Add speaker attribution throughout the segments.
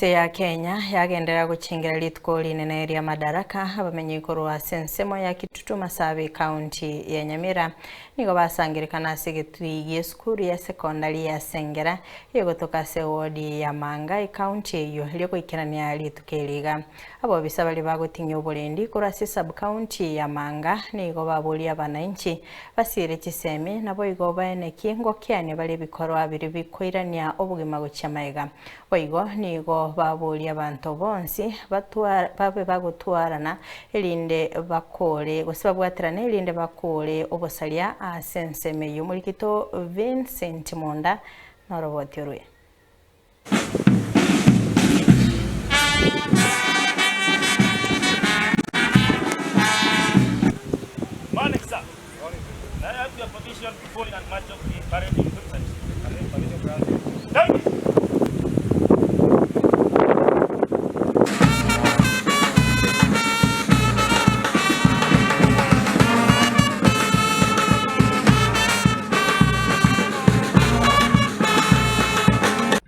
Speaker 1: Ense ya Kenya yagenderera gochengera rituko rinene ria Madaraka, abamenyi korwa ase ensemo ya Kitutu Masabi County ya Nyamira nigo basangerekana ase egetui gi'esukuru ya sekondari ya Sengera egotoka ase ewodi ya Manga ecounty eyio erio goikerania rituko eri iga. Abobisa baria bagoting'ia oborendi korwa ase sub-county ya Manga nigo baboria abanainchi basiire chisemi naboigo baenekie ngokiania bare ebikorwa biria bikoirania obogima gochia magega. Boigo nigo baboria abanto bonsi babe bagotwarana erinde bakore gose babwaterane erinde bakore obosaria ase ensemo eyio. Omorikito Vincent Monda noroboti orwe.
Speaker 2: Morning, sir. May I have your permission to go in and march off the parade equipment? Thank you.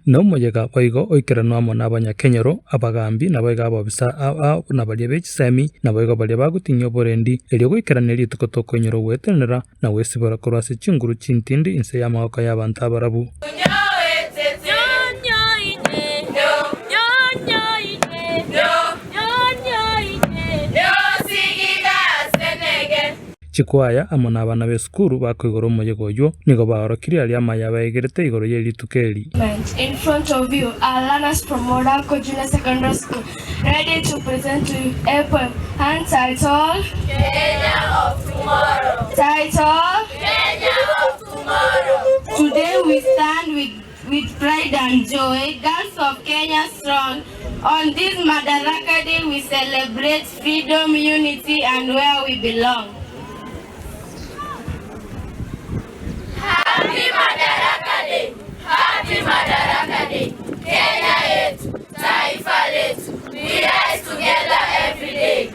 Speaker 3: Nomoyega boigo oikeranwe amo nabanyakenyoro, abagambi, naboigo abobisa ao na baria be chisemi, naboigo baria bagotinyia oborendi, erio goikerania rituko tokoinyora ogoetenenera na gwesibora korwa ase chinguru chintindi inse y'amagoko y'abanto abarabu. Chikwaya amo nabana b'esukuru bakoigora omoyega oyio nigo baorokirie aria amaya abaegerete igoro ye rituko eri.
Speaker 4: In front of you are learners from Morocco Junior Secondary School ready to present to you a poem entitled
Speaker 5: Kenya of Tomorrow.
Speaker 4: Title
Speaker 5: Kenya of Tomorrow.
Speaker 4: Today we stand with, with pride and joy, girls of Kenya strong. On this Madaraka Day we celebrate freedom, unity and where we belong.
Speaker 5: Happy Madaraka Day. Happy Madaraka Day. Kenya yetu, taifa letu. We rise together every day.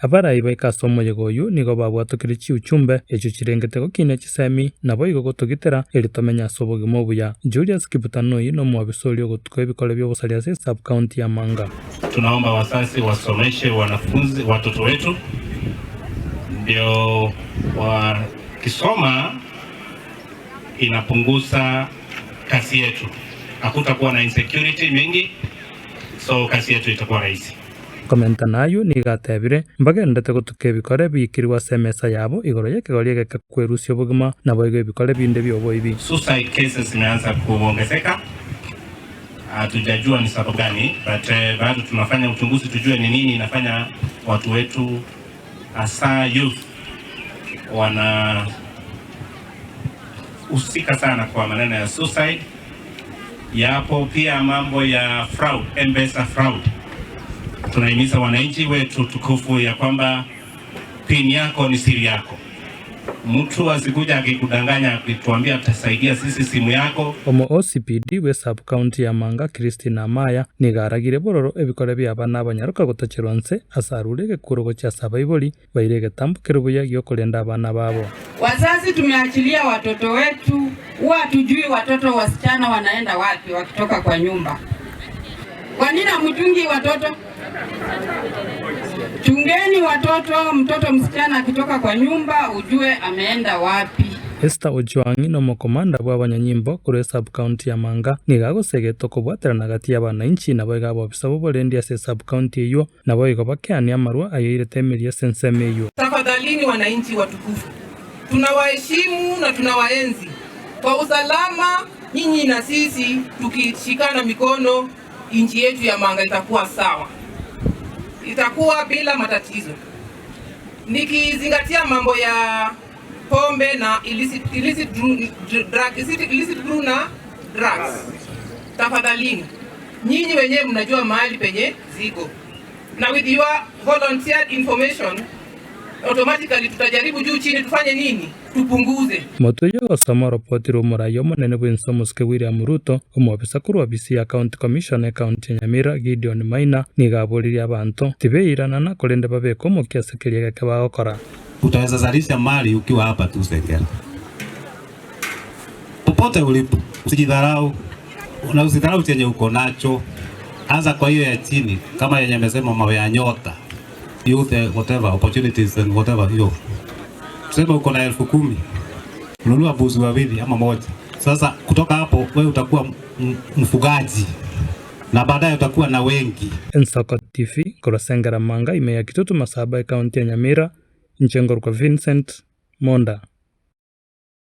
Speaker 3: Abarai baika ase omoyega oyio nigo babwatokire chiuchumbe echio chirengete gokinia chisemi, naboigo gotogitera erio tomenye ase obogima obuya. Julius Kibutanui nomwabisa oria ogotuka ebikore bi'obosaria ase esub-county ya Manga.
Speaker 6: Tunaomba wazazi wasomeshe wanafunzi watoto wetu ndio wakisoma inapunguza kazi yetu, hakutakuwa na insecurity mingi, so kazi yetu itakuwa rahisi.
Speaker 3: Komenta nayio nigo atebire, Mbagenderete gotuka ebikore biikirwe ase emesa yabo igoro y'ekegori egeke kwerusia obogima, naboigo ebikore binde bi'oboibi.
Speaker 6: Suicide cases zimeanza kuongezeka, hatujajua ni sababu gani but bado tunafanya uchunguzi tujue ni nini inafanya watu wetu hasa youth wanahusika sana kwa maneno ya suicide. Yapo pia mambo ya fraud, M-Pesa fraud. Tunahimiza wananchi wetu tukufu ya kwamba pin yako ni siri yako. Mtu asikuja akikudanganya akituambia atasaidia sisi simu yako.
Speaker 3: Omo OCPD bwe sub county ya Manga Christine Amaya nigo aragire bororo ebikore bi'abana abanyaroka gotacherwa nse ase arure egekuro gochia ase abaibori baire egetambo kere buya gi'okorenda abana babo.
Speaker 7: Wazazi tumeachilia watoto wetu, huwa hatujui watoto wasichana wanaenda wapi wakitoka kwa nyumba. Kwa nini hamchungi watoto? Chungeni watoto, mtoto msichana akitoka kwa nyumba ujue ameenda wapi.
Speaker 3: Esther Ojwang'i nomokomanda bw'abanyanyimbo korwa esub-county ya Manga nigo agosegete okobwaterana gati y'abanainchi naboigo abobisa b'oborendi ase esub-county eyio Naboigo bakeanie amarwa ayoirete emeria ase ensemo eyio.
Speaker 8: Tafadhalini wananchi watukufu, tunawaheshimu na tunawaenzi kwa usalama. Nyinyi na sisi tukishikana mikono, nchi yetu ya Manga itakuwa sawa, itakuwa bila matatizo. Nikizingatia mambo ya pombe na illicit, illicit, drug, illicit brew na drugs, tafadhalini nyinyi wenyewe mnajua mahali penye ziko, na with your volunteered information automatically tutajaribu juu chini, tufanye nini, tupunguze.
Speaker 3: Motwe y'ogosoma oropoti rw'omorai omonene bw'ense omosike William Ruto, omobisa korwa ofisi ya County Commissioner ekaunti ya Nyamira Gideon Maina nigo aboririe abanto tibeiranana korende babeke omokia ase keria geke bagokora.
Speaker 9: Utaweza zalisha mali ukiwa hapa tu Sengera. Popote ulipo, usijidharau na usidharau chenye uko nacho. Anza kwa hiyo ya chini kama yenye amesema mambo ya nyota youth whatever opportunities and whatever hiyo. Tuseme uko na 10,000 nunua mbuzi wawili ama moja. Sasa kutoka hapo wewe utakuwa mfugaji na baadaye utakuwa na wengi.
Speaker 3: Ensoko TV korwa Sengera Manga ime ya Kitutu Masaba ekaunti ya Nyamira, inche ngorokwa Vincent Monda.